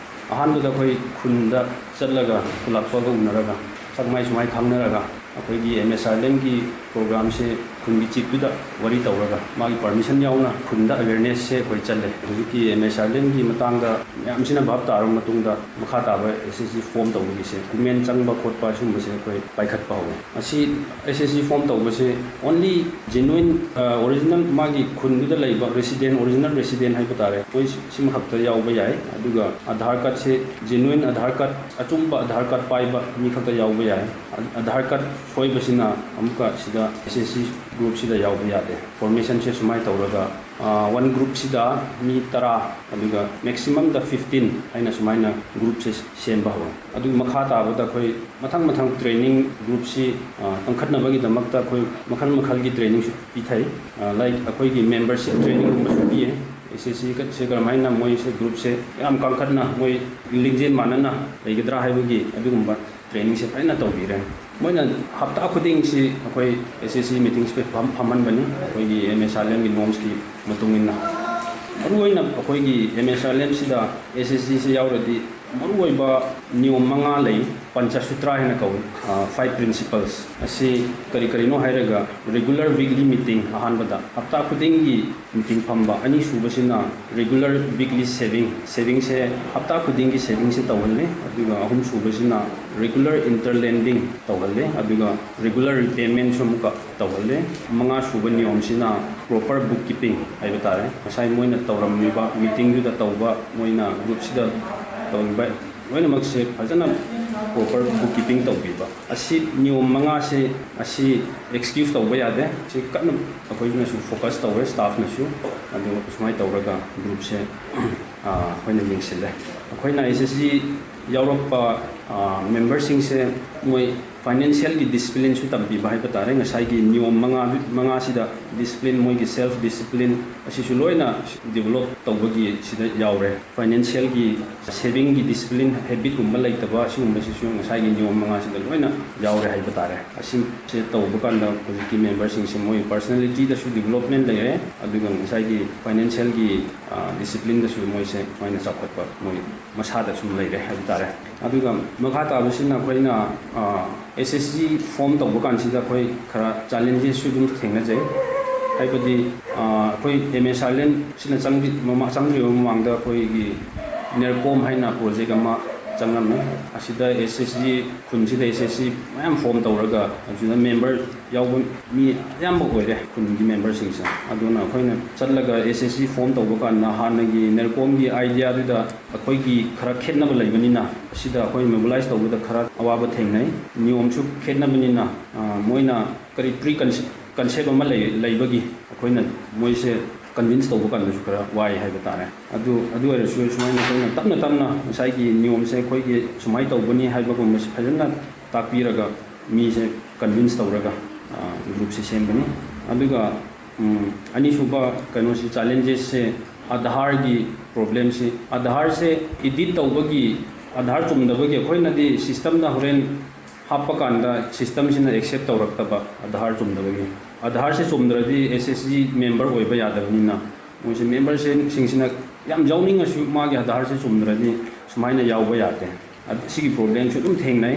ꯑꯍꯥꯟꯕꯗ ꯑꯩꯈꯣꯏ ꯈꯨꯟꯗ ꯆꯠꯂꯒ, ꯈꯨꯜꯂꯥꯛꯄꯒ ꯎꯅꯔꯒ, ꯁꯛ ꯃꯥꯏ ꯁꯨꯃꯥꯏ ꯈꯪꯅꯔꯒ, ꯑꯩꯈꯣꯏꯒꯤ ꯑꯦꯝ ꯑꯦꯁ ꯑꯥꯔ ꯑꯦꯜ ꯑꯦꯝꯒꯤ ꯄ꯭ꯔꯣꯒ꯭ꯔꯥꯝꯁꯦ ꯈꯨꯟꯒꯤ ꯆꯤꯞꯇꯨꯗ ꯋꯥꯔꯤ ꯇꯧꯔꯒ, ꯃꯥꯒꯤ ꯄꯔꯃꯤꯁꯟ ꯌꯥꯎꯅ ꯈꯨꯟꯗ ꯑꯦꯋꯦꯔꯅꯦꯁꯁꯦ ꯑꯩꯈꯣꯏ ꯆꯠꯂꯦ꯫ ꯍꯧꯖꯤꯛꯀꯤ ꯑꯦꯝ ꯑꯦꯁ ꯑꯥꯔ ꯑꯦꯜ ꯑꯦꯝꯒꯤ ꯃꯇꯥꯡꯗ ꯃꯌꯥꯝꯁꯤꯅ ꯚꯥꯞ ꯇꯥꯔꯕ ꯃꯇꯨꯡꯗ, ꯃꯈꯥ ꯇꯥꯕ ꯑꯦꯁ ꯑꯦꯁ ꯖꯤ ꯐꯣꯔꯝ ꯇꯧꯕꯒꯤꯁꯦ, ꯗꯣꯀꯨꯃꯦꯟ ꯆꯪꯕ ꯈꯣꯠꯄ ꯁꯤꯒꯨꯝꯕꯁꯦ ꯑꯩꯈꯣꯏ ꯄꯥꯏꯈꯠꯄ ꯍꯧꯔꯦ꯫ ꯃꯁꯤ ꯑꯦꯁ ꯑꯦꯁ ꯖꯤ ꯐꯣꯔꯝ ꯇꯧꯕꯁꯦ only genuine, ꯑ, original ꯃꯥꯒꯤ ꯈꯨꯟꯗꯨꯗ ꯂꯩꯕ resident, original resident ꯍꯥꯏꯕ ꯇꯥꯔꯦ, ꯃꯣꯏ ꯁꯤꯃꯈꯛꯇ ꯌꯥꯎꯕ ꯌꯥꯏ꯫ ꯑꯗꯨꯒ ꯑꯙꯥꯔ ꯀꯥꯔꯗꯁꯦ genuine ꯑꯙꯥꯔ ꯀꯥꯔꯗ, ꯑꯆꯨꯝꯕ ꯑꯙꯥꯔ ꯀꯥꯔꯗ ꯄꯥꯏꯕ ꯃꯤ ꯈꯛꯇ ꯌꯥꯎꯕ ꯌꯥꯏ꯫ ꯑ-, ꯑꯙꯥꯔ ꯀꯥꯔꯗ ꯁꯣꯏꯕꯁꯤꯅ ꯑꯃꯨꯛꯀ ꯁꯤꯗ ꯑꯦꯁ ꯑꯦꯁ ꯖꯤ ꯒ꯭ꯔꯨꯞꯁꯤꯗ ꯌꯥꯎꯕ ꯌꯥꯗꯦ꯫ ꯐꯣꯔꯃꯦꯁꯟꯁꯦ ꯁꯨꯃꯥꯏꯅ ꯇꯧꯔꯒ ꯋꯥꯟ ꯒ꯭ꯔꯨꯞꯁꯤꯗ ꯃꯤ ꯇꯔꯥ, ꯑꯗꯨꯒ ꯃꯦꯛꯁꯤꯃꯝꯗ ꯐꯤꯐꯇꯤꯟ ꯍꯥꯏꯅ ꯁꯨꯃꯥꯏꯅ ꯒ꯭ꯔꯨꯞꯁꯦ ꯁꯦꯝꯕ ꯍꯧꯔꯦ꯫ ꯑꯗꯨꯒꯤ ꯃꯈꯥ ꯇꯥꯕꯗ ꯑꯩꯈꯣꯏ ꯃꯊꯪ ꯃꯊꯪ ꯇ꯭ꯔꯦꯅꯤꯡ ꯒ꯭ꯔꯨꯞꯁꯤ ꯀꯟꯈꯠꯅꯕꯒꯤꯗꯃꯛꯇ ꯑꯩꯈꯣꯏ ꯃꯈꯜ ꯃꯈꯜꯒꯤ ꯇ꯭ꯔꯦꯅꯤꯡꯁꯨ ꯄꯤꯊꯩ꯫ ꯂꯥꯏꯛ ꯑꯩꯈꯣꯏꯒꯤ ꯃꯦꯝꯕꯔꯁꯤꯞ ꯇ꯭ꯔꯦꯅꯤꯡꯒꯨꯝꯕꯁꯨ ꯄꯤꯌꯦ꯫ ꯑꯦꯁ ꯑꯦꯁ ꯁꯤꯁꯦ ꯀꯔꯝꯍꯥꯏꯅ ꯃꯣꯏꯁꯦ ꯒ꯭ꯔꯨꯞꯁꯦ ꯌꯥꯝ ꯀꯟꯈꯠꯅ ꯃꯣꯏ ꯂꯤꯡꯖꯦꯜ ꯃꯥꯟꯅꯅ ꯂꯩꯒꯗ꯭ꯔꯥ ꯍꯥꯏꯕꯒꯤ ꯑꯗꯨꯒꯨꯝꯕ ꯇ꯭ꯔꯦꯅꯤꯡꯁꯦ ꯐꯖꯅ ꯇꯧꯕꯤꯔꯦ꯫ ꯃꯣꯏꯅ ꯍꯞꯇꯥ ꯈꯨꯗꯤꯡꯁꯤ ꯑꯩꯈꯣꯏ ꯑꯦꯁ ꯑꯦꯁ ꯁꯤ ꯃꯤꯇꯤꯡꯁꯦ ꯐꯝꯍꯟꯕꯅꯤ, ꯑꯩꯈꯣꯏꯒꯤ ꯑꯦꯝ ꯑꯦꯁ ꯑꯥꯔ ꯑꯦꯜ ꯑꯦꯝꯒꯤ ꯅꯣꯝꯁꯀꯤ ꯃꯇꯨꯡ ꯏꯟꯅ꯫ ꯃꯔꯨꯑꯣꯏꯅ ꯑꯩꯈꯣꯏꯒꯤ ꯑꯦꯝ ꯑꯦꯁ ꯑꯥꯔ ꯑꯦꯜ ꯑꯦꯝꯁꯤꯗ ꯑꯦꯁ ꯑꯦꯁ ꯁꯤꯁꯤ ꯌꯥꯎꯔꯗꯤ ꯃꯔꯨꯑꯣꯏꯕ ꯅꯤꯌꯣꯝ ꯃꯉꯥ ꯂꯩ, ꯄꯟꯆꯁꯨꯇ꯭ꯔ ꯍꯥꯏꯅ ꯀꯧꯏ, ꯐꯥꯏꯚ ꯄ꯭ꯔꯤꯟꯁꯤꯄꯜꯁ꯫ ꯑꯁꯤ ꯀꯔꯤ ꯀꯔꯤꯅꯣ ꯍꯥꯏꯔꯒ, ꯔꯤꯒꯨꯂꯔ ꯋꯤꯛꯂꯤ ꯃꯤꯇꯤꯡ ꯑꯍꯥꯟꯕꯗ, ꯍꯞꯇꯥ ꯈꯨꯗꯤꯡꯒꯤ ꯃꯤꯇꯤꯡ ꯐꯝꯕ꯫ ꯑꯅꯤꯁꯨꯕꯁꯤꯅ ꯔꯤꯒꯨꯂꯔ ꯋꯤꯛꯂꯤ ꯁꯦꯚꯤꯡ, ꯁꯦꯚꯤꯡꯁꯦ ꯍꯞꯇꯥ ꯈꯨꯗꯤꯡꯒꯤ ꯁꯦꯚꯤꯡꯁꯦ ꯇꯧꯍꯜꯂꯤ꯫ ꯑꯗꯨꯒ ꯑꯍꯨꯝꯁꯨꯕꯁꯤꯅ ꯔꯤꯒꯨꯂꯔ ꯏꯟꯇꯔꯂꯦꯟꯗꯤꯡ ꯇꯧꯍꯜꯂꯤ꯫ ꯑꯗꯨꯒ ꯔꯤꯒꯨꯂꯔ ꯔꯤꯄꯦꯃꯦꯟꯁꯨ ꯑꯃꯨꯛꯀ ꯇꯧꯍꯜꯂꯤ꯫ ꯃꯉꯥꯁꯨꯕ ꯅꯤꯌꯣꯝꯁꯤꯅ ꯄ꯭ꯔꯣꯄꯔ ꯕꯨꯛ ꯀꯤꯄꯤꯡ ꯍꯥꯏꯕ ꯇꯥꯔꯦ꯫ ꯉꯁꯥꯏ ꯃꯣꯏꯅ ꯇꯧꯔꯝꯃꯤꯕ, ꯃꯤꯇꯤꯡꯗꯨꯗ ꯇꯧꯕ, ꯃꯣꯏꯅ ꯒ꯭ꯔꯨꯞꯁꯤꯗ ꯇꯧꯔꯤꯕ ꯂꯣꯏꯅꯃꯛꯁꯦ ꯐꯖꯅ ꯄ꯭ꯔꯣꯄꯔ ꯕꯨꯛ ꯀꯤꯄꯤꯡ ꯇꯧꯕꯤꯕ꯫ ꯑꯁꯤ ꯅꯤꯌꯣꯝ ꯃꯉꯥꯁꯤ ꯑꯁꯤ ꯑꯦꯛꯁꯀ꯭ꯌꯨꯁ ꯇꯧꯕ ꯌꯥꯗꯦ꯫ ꯁꯤ ꯀꯟꯅ ꯑꯩꯈꯣꯏꯅꯁꯨ ꯐꯣꯀꯁ ꯇꯧꯋꯦ, ꯁ꯭ꯇꯥꯐꯅꯁꯨ꯫ ꯑꯗꯨ ꯁꯨꯃꯥꯏꯅ ꯇꯧꯔꯒ ꯒ꯭ꯔꯨꯞꯁꯦ, ꯑ, ꯑꯩꯈꯣꯏꯅ ꯌꯦꯡꯁꯤꯜꯂꯦ꯫ ꯑꯩꯈꯣꯏꯅ ꯑꯦꯁ ꯑꯦꯁ ꯖꯤ ꯌꯥꯎꯔꯛꯄ, ꯑ, ꯃꯦꯝꯕꯔꯁꯤꯡꯁꯦ ꯃꯣꯏ ꯐꯥꯏꯅꯥꯟꯁꯤꯌꯦꯜꯒꯤ ꯗꯤꯁꯤꯄ꯭ꯂꯤꯟꯁꯨ ꯇꯝꯕꯤꯕ ꯍꯥꯏꯕ ꯇꯥꯔꯦ꯫ ꯉꯁꯥꯏꯒꯤ ꯅꯤꯌꯣꯝ ꯃꯉꯥ, ꯃꯉꯥꯁꯤꯗ ꯗꯤꯁꯤꯄ꯭ꯂꯤꯟ, ꯃꯣꯏꯒꯤ ꯁꯦꯜꯐ ꯗꯤꯁꯤꯄ꯭ꯂꯤꯟ ꯑꯁꯤꯁꯨ ꯂꯣꯏꯅ ꯗꯤꯕꯂꯣꯞ ꯇꯧꯕꯒꯤ ꯁꯤꯗ ꯌꯥꯎꯔꯦ꯫ ꯐꯥꯏꯅꯥꯟꯁꯤꯌꯦꯜꯒꯤ ꯁꯦꯚꯤꯡꯒꯤ ꯗꯤꯁꯤꯄ꯭ꯂꯤꯟ ꯍꯦꯕꯤꯠꯀꯨꯝꯕ ꯂꯩꯇꯕ ꯑꯁꯤꯒꯨꯝꯕꯁꯤꯁꯨ ꯉꯁꯥꯏꯒꯤ ꯅꯤꯌꯣꯝ ꯃꯉꯥꯁꯤꯗ ꯂꯣꯏꯅ ꯌꯥꯎꯔꯦ ꯍꯥꯏꯕ ꯇꯥꯔꯦ꯫ ꯑꯁꯤꯁꯦ ꯇꯧꯕ ꯀꯥꯟꯗ ꯍꯧꯖꯤꯛꯀꯤ ꯃꯦꯝꯕꯔꯁꯤꯡꯁꯦ ꯃꯣꯏ ꯄꯔꯁꯅꯦꯂꯤꯇꯤꯗꯁꯨ ꯗꯤꯕꯂꯞꯃꯦꯟ ꯂꯩꯔꯦ, ꯑꯗꯨꯒ ꯉꯁꯥꯏꯒꯤ ꯐꯥꯏꯅꯥꯟꯁꯤꯌꯦꯜꯒꯤ, ꯑ, ꯗꯤꯁꯤꯄ꯭ꯂꯤꯟꯗꯁꯨ ꯃꯣꯏꯁꯦ ꯁꯨꯃꯥꯏꯅ ꯆꯥꯎꯈꯠꯄ ꯃꯣꯏ ꯃꯁꯥꯗ ꯁꯨꯝ ꯂꯩꯔꯦ ꯍꯥꯏꯕ ꯇꯥꯔꯦ꯫ ꯑꯗꯨꯒ ꯃꯈꯥ ꯇꯥꯕꯁꯤꯅ ꯑꯩꯈꯣꯏꯅ, ꯑ, ꯑꯦꯁ ꯑꯦꯁ ꯖꯤ ꯐꯣꯝ ꯇꯧꯕ ꯀꯥꯟꯁꯤꯗ ꯑꯩꯈꯣꯏ ꯈꯔ ꯆꯦꯂꯦꯟꯖꯦꯁꯁꯨ ꯑꯗꯨꯝ ꯊꯦꯡꯅꯖꯩ꯫ ꯍꯥꯏꯕꯗꯤ, ꯑ, ꯑꯩꯈꯣꯏ M S R L M ꯁꯤꯅ ꯆꯪꯗ꯭ꯔꯤ-, ꯃꯃꯥ-, ꯆꯪꯗ꯭ꯔꯤꯕ ꯃꯃꯥꯡꯗ ꯑꯩꯈꯣꯏꯒꯤ ꯅꯦꯔꯀꯣꯝ ꯍꯥꯏꯅ ꯄ꯭ꯔꯣꯖꯦꯛ ꯑꯃ ꯆꯪꯉꯝꯃꯦ꯫ ꯑꯁꯤꯗ ꯑꯦꯁ ꯑꯦꯁ ꯖꯤ, ꯈꯨꯟꯁꯤꯗ ꯑꯦꯁ ꯑꯦꯁ ꯖꯤ ꯃꯌꯥꯝ ꯐꯣꯝ ꯇꯧꯔꯒ ꯑꯗꯨꯗ ꯃꯦꯝꯕꯔ ꯌꯥꯎꯕ ꯃꯤ ꯑꯌꯥꯝꯕ ꯑꯣꯏꯔꯦ ꯈꯨꯟꯒꯤ ꯃꯦꯝꯕꯔꯁꯤꯡꯁꯦ꯫ ꯑꯗꯨꯅ ꯑꯩꯈꯣꯏꯅ ꯆꯠꯂꯒ ꯑꯦꯁ ꯑꯦꯁ ꯖꯤ ꯐꯣꯝ ꯇꯧꯕ ꯀꯥꯟꯗ ꯍꯥꯟꯅꯒꯤ ꯅꯦꯔꯀꯣꯝꯒꯤ ꯑꯥꯏꯗꯤꯌꯥꯗꯨꯗ ꯑꯩꯈꯣꯏꯒꯤ ꯈꯔ ꯈꯦꯠꯅꯕ ꯂꯩꯕꯅꯤꯅ, ꯑꯁꯤꯗ ꯑꯩꯈꯣꯏ ꯃꯣꯕꯤꯂꯥꯏꯁ ꯇꯧꯕꯗ ꯈꯔ ꯑꯋꯥꯕ ꯊꯦꯡꯅꯩ꯫ ꯅꯤꯌꯣꯝꯁꯨ ꯈꯦꯠꯅꯕꯅꯤꯅ, ꯑ, ꯃꯣꯏꯅ ꯀꯔꯤ ꯄ꯭ꯔꯤ ꯀꯟꯁꯦꯞ ꯑꯃ ꯂꯩ-, ꯂꯩꯕꯒꯤ ꯑꯩꯈꯣꯏꯅ ꯃꯣꯏꯁꯦ ꯀꯟꯚꯤꯟꯁ ꯇꯧꯕ ꯀꯥꯟꯗꯁꯨ ꯈꯔ ꯋꯥꯏ ꯍꯥꯏꯕ ꯇꯥꯔꯦ꯫ ꯑꯗꯨ, ꯑꯗꯨ ꯑꯣꯏꯔꯁꯨ ꯁꯨꯃꯥꯏꯅ ꯑꯩꯈꯣꯏꯅ ꯇꯞꯅ ꯇꯞꯅ ꯉꯁꯥꯏꯒꯤ ꯅꯤꯌꯣꯝꯁꯦ ꯑꯩꯈꯣꯏꯒꯤ ꯁꯨꯃꯥꯏꯅ ꯇꯧꯕꯅꯤ ꯍꯥꯏꯕꯒꯨꯝꯕꯁꯦ ꯐꯖꯅ ꯇꯥꯛꯄꯤꯔꯒ ꯃꯤꯁꯦ ꯀꯟꯚꯤꯟꯁ ꯇꯧꯔꯒ, ꯑ, ꯒ꯭ꯔꯨꯞꯁꯦ ꯁꯦꯝꯕꯅꯤ꯫ ꯑꯗꯨꯒ, ꯎꯝ, ꯑꯅꯤꯁꯨꯕ ꯀꯩꯅꯣꯁꯤ, ꯆꯦꯂꯦꯟꯖꯦꯁꯁꯦ ꯑꯥꯙꯥꯔꯒꯤ ꯄ꯭ꯔꯣꯕ꯭ꯂꯦꯝꯁꯤ, ꯑꯥꯙꯥꯔꯁꯦ ꯏꯗꯤꯠ ꯇꯧꯕꯒꯤ, ꯑꯥꯙꯥꯔ ꯆꯨꯝꯗꯕꯒꯤ ꯑꯩꯈꯣꯏꯅꯗꯤ ꯁꯤꯁꯇꯝꯗ ꯍꯣꯔꯦꯟ ꯍꯥꯞꯄ ꯀꯥꯟꯗ ꯁꯤꯁꯇꯝꯁꯤꯅ ꯑꯦꯛꯁꯦꯞ ꯇꯧꯔꯛꯇꯕ, ꯑꯥꯙꯥꯔ ꯆꯨꯝꯗꯕꯒꯤ꯫ ꯑꯥꯙꯥꯔꯁꯦ ꯆꯨꯝꯗ꯭ꯔꯗꯤ ꯑꯦꯁ ꯑꯦꯁ ꯖꯤ ꯃꯦꯝꯕꯔ ꯑꯣꯏꯕ ꯌꯥꯗꯕꯅꯤꯅ, ꯃꯣꯏꯁꯦ ꯃꯦꯝꯕꯔꯁꯤꯡꯁꯤꯅ ꯌꯥꯝ ꯌꯥꯎꯅꯤꯡꯉꯁꯨ ꯃꯥꯒꯤ ꯑꯥꯙꯥꯔꯁꯦ ꯆꯨꯝꯗ꯭ꯔꯗꯤ ꯁꯨꯃꯥꯏꯅ ꯌꯥꯎꯕ ꯌꯥꯗꯦ꯫ ꯑ-, ꯁꯤꯒꯤ ꯄ꯭ꯔꯣꯕ꯭ꯂꯦꯝꯁꯨ ꯑꯗꯨꯝ ꯊꯦꯡꯅꯩ꯫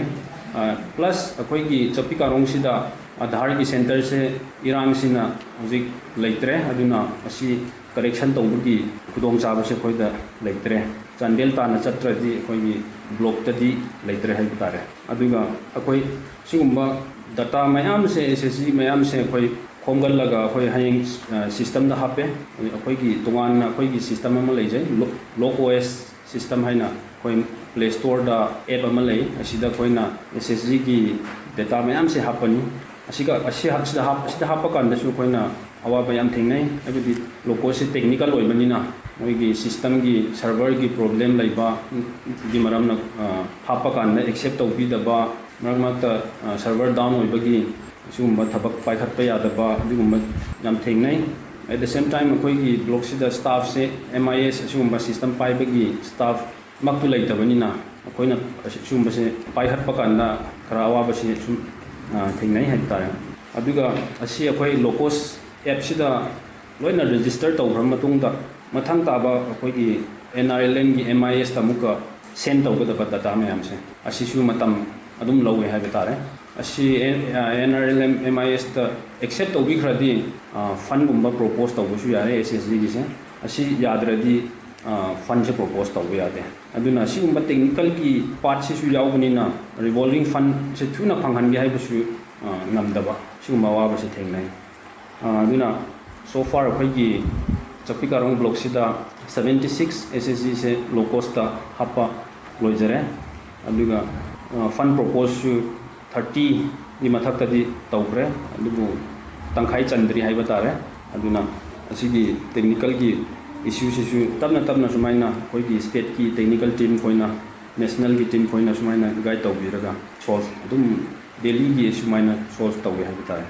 ꯑ, ꯄ꯭ꯂꯁ ꯑꯩꯈꯣꯏꯒꯤ ꯆꯥꯄꯤ ꯀꯥꯔꯣꯡꯁꯤꯗ ꯑꯥꯙꯥꯔꯒꯤ ꯁꯦꯟꯇꯔꯁꯦ ꯏꯔꯥꯡꯁꯤꯅ ꯍꯧꯖꯤꯛ ꯂꯩꯇ꯭ꯔꯦ, ꯑꯗꯨꯅ ꯑꯁꯤ ꯀꯔꯦꯛꯁꯟ ꯇꯧꯕꯒꯤ ꯈꯨꯗꯣꯡꯆꯥꯕꯁꯦ ꯑꯩꯈꯣꯏꯗ ꯂꯩꯇ꯭ꯔꯦ꯫ ꯆꯥꯟꯗꯦꯜ ꯇꯥꯟꯅ ꯆꯠꯇ꯭ꯔꯗꯤ ꯑꯩꯈꯣꯏꯒꯤ ꯕ꯭ꯂꯣꯛꯇꯗꯤ ꯂꯩꯇ꯭ꯔꯦ ꯍꯥꯏꯕ ꯇꯥꯔꯦ꯫ ꯑꯗꯨꯒ ꯑꯩꯈꯣꯏ ꯁꯤꯒꯨꯝꯕ ꯗꯇꯥ ꯃꯌꯥꯝꯁꯦ, ꯑꯦꯁ ꯑꯦꯁ ꯖꯤ ꯃꯌꯥꯝꯁꯦ ꯑꯩꯈꯣꯏ ꯈꯣꯝꯒꯠꯂꯒ ꯑꯩꯈꯣꯏ ꯍꯌꯦꯡ, ꯑ, ꯁꯤꯁꯇꯝꯗ ꯍꯥꯞꯄꯦ꯫ ꯑꯩꯈꯣꯏꯒꯤ ꯇꯣꯉꯥꯟꯅ ꯑꯩꯈꯣꯏꯒꯤ ꯁꯤꯁꯇꯝ ꯑꯃ ꯂꯩꯖꯩ, ꯂꯣ-, ꯂꯣꯛ ꯑꯣ ꯑꯦꯁ ꯁꯤꯁꯇꯝ ꯍꯥꯏꯅ꯫ ꯑꯩꯈꯣꯏ ꯄ꯭ꯂꯦ ꯁ꯭ꯇꯣꯔꯗ ꯑꯦꯞ ꯑꯃ ꯂꯩ, ꯑꯁꯤꯗ ꯑꯩꯈꯣꯏꯅ ꯑꯦꯁ ꯑꯦꯁ ꯖꯤꯒꯤ ꯗꯦꯇꯥ ꯃꯌꯥꯝꯁꯦ ꯍꯥꯞꯄꯅꯤ꯫ ꯑꯁꯤꯒ, ꯑꯁꯤ ꯍꯥꯞ-, ꯁꯤꯗ ꯍꯥꯞ-, ꯁꯤꯗ ꯍꯥꯞꯄ ꯀꯥꯟꯗꯁꯨ ꯑꯩꯈꯣꯏꯅ ꯑꯋꯥꯕ ꯌꯥꯝ ꯊꯦꯡꯅꯩ, ꯍꯥꯏꯕꯗꯤ ꯂꯣꯀꯣꯁꯁꯤ ꯇꯦꯛꯅꯤꯀꯦꯜ ꯑꯣꯏꯕꯅꯤꯅ ꯃꯣꯏꯒꯤ ꯁꯤꯁꯇꯝꯒꯤ ꯁꯔꯚꯔꯒꯤ ꯄ꯭ꯔꯣꯕ꯭ꯂꯦꯝ ꯂꯩꯕꯒꯤ ꯃꯔꯝꯅ, ꯑ, ꯍꯥꯞꯄ ꯀꯥꯟꯗ ꯑꯦꯛꯁꯦꯞ ꯇꯧꯕꯤꯗꯕ, ꯃꯔꯛ ꯃꯔꯛꯇ, ꯑ, ꯁꯔꯚꯔ ꯗꯥꯎꯟ ꯑꯣꯏꯕꯒꯤ ꯑꯁꯤꯒꯨꯝꯕ ꯊꯕꯛ ꯄꯥꯏꯈꯠꯄ ꯌꯥꯗꯕ ꯑꯗꯨꯒꯨꯝꯕ ꯌꯥꯝ ꯊꯦꯡꯅꯩ꯫ At the same time ꯑꯩꯈꯣꯏꯒꯤ ꯕ꯭ꯂꯣꯛꯁꯤꯗ ꯁ꯭ꯇꯥꯐꯁꯦ ꯑꯦꯝ ꯑꯥꯏ ꯑꯦꯁ ꯑꯁꯤꯒꯨꯝꯕ ꯁꯤꯁꯇꯝ ꯄꯥꯏꯕꯒꯤ ꯁ꯭ꯇꯥꯐ ꯃꯛꯇꯨ ꯂꯩꯇꯕꯅꯤꯅ ꯑꯩꯈꯣꯏꯅ ꯑꯁꯤ-, ꯁꯤꯒꯨꯝꯕꯁꯦ ꯄꯥꯏꯈꯠꯄ ꯀꯥꯟꯗ ꯈꯔ ꯑꯋꯥꯕꯁꯤ ꯁꯨꯝ, ꯑ, ꯊꯦꯡꯅꯩ ꯍꯥꯏꯕ ꯇꯥꯔꯦ꯫ ꯑꯗꯨꯒ ꯑꯁꯤ ꯑꯩꯈꯣꯏ ꯂꯣꯀꯣꯁ ꯑꯦꯞꯁꯤꯗ ꯂꯣꯏꯅ ꯔꯦꯖꯤꯁꯇꯔ ꯇꯧꯈ꯭ꯔ ꯃꯇꯨꯡꯗ ꯃꯊꯪ ꯇꯥꯕ ꯑꯩꯈꯣꯏꯒꯤ ꯑꯦꯟ ꯑꯥꯔ ꯑꯦꯜ ꯑꯦꯝꯒꯤ ꯑꯦꯝ ꯑꯥꯏ ꯑꯦꯁꯇ ꯑꯃꯨꯛꯀ ꯁꯦꯟ ꯇꯧꯒꯗꯕ ꯗꯇꯥ ꯃꯌꯥꯝꯁꯦ, ꯑꯁꯤꯁꯨ ꯃꯇꯝ ꯑꯗꯨꯝ ꯂꯧꯋꯦ ꯍꯥꯏꯕ ꯇꯥꯔꯦ꯫ ꯑꯁꯤ N-, N R L M M I ꯑꯦꯁꯇ ꯑꯦꯛꯁꯦꯞ ꯇꯧꯕꯤꯈ꯭ꯔꯗꯤ, ꯑ, ꯐꯟꯒꯨꯝꯕ ꯄ꯭ꯔꯣꯄꯣꯁ ꯇꯧꯕꯁꯨ ꯌꯥꯔꯦ ꯑꯦꯁ ꯑꯦꯁ ꯖꯤꯒꯤꯁꯦ꯫ ꯑꯁꯤ ꯌꯥꯗ꯭ꯔꯗꯤ ꯐꯟꯁꯦ ꯄ꯭ꯔꯣꯄꯣꯁ ꯇꯧꯕ ꯌꯥꯗꯦ꯫ ꯑꯗꯨꯅ ꯁꯤꯒꯨꯝꯕ ꯇꯦꯛꯅꯤꯀꯦꯜꯒꯤ ꯄꯥꯔꯠꯁꯤꯁꯨ ꯌꯥꯎꯕꯅꯤꯅ ꯔꯤꯚꯣꯜꯚꯤꯡ ꯐꯟꯁꯦ ꯊꯨꯅ ꯐꯪꯍꯟꯒꯦ ꯍꯥꯏꯕꯁꯨ ꯉꯝꯗꯕ, ꯁꯤꯒꯨꯝꯕ ꯑꯋꯥꯕꯁꯦ ꯊꯦꯡꯅꯩ꯫ ꯑꯗꯨꯅ so far ꯑꯩꯈꯣꯏꯒꯤ ꯆꯥꯛꯄꯤ ꯀꯥꯔꯣꯡ ꯕ꯭ꯂꯣꯛꯁꯤꯗ seventy six SHGꯁꯦ ꯂꯣ ꯀꯣꯁꯇ ꯍꯥꯞꯄ ꯂꯣꯏꯖꯔꯦ꯫ ꯑꯗꯨꯒ ꯐꯟ ꯄ꯭ꯔꯣꯄꯣꯁꯁꯨ ꯊꯥꯔꯇꯤꯒꯤ ꯃꯊꯛꯇꯗꯤ ꯇꯧꯈ꯭ꯔꯦ, ꯑꯗꯨꯕꯨ ꯇꯪꯈꯥꯏ ꯆꯟꯗ꯭ꯔꯤ ꯍꯥꯏꯕ ꯇꯥꯔꯦ꯫ ꯑꯗꯨꯅ ꯑꯁꯤꯒꯤ ꯇꯦꯛꯅꯤꯀꯦꯜꯒꯤ ꯏꯁꯨꯁꯤꯁꯨ ꯇꯞꯅ ꯇꯞꯅ ꯁꯨꯃꯥꯏꯅ ꯑꯩꯈꯣꯏꯒꯤ ꯁ꯭ꯇꯦꯠꯀꯤ ꯇꯦꯛꯅꯤꯀꯦꯜ ꯇꯤꯝ ꯈꯣꯏꯅ, ꯅꯦꯁꯅꯦꯜꯒꯤ ꯇꯤꯝ ꯈꯣꯏꯅ ꯁꯨꯃꯥꯏꯅ ꯒꯥꯏꯗ ꯇꯧꯕꯤꯔꯒ ꯁꯣꯜꯚ ꯑꯗꯨꯝ ꯗꯦꯂꯤꯒꯤ ꯁꯨꯃꯥꯏꯅ ꯁꯣꯜꯚ ꯇꯧꯋꯦ ꯍꯥꯏꯕ ꯇꯥꯔꯦ꯫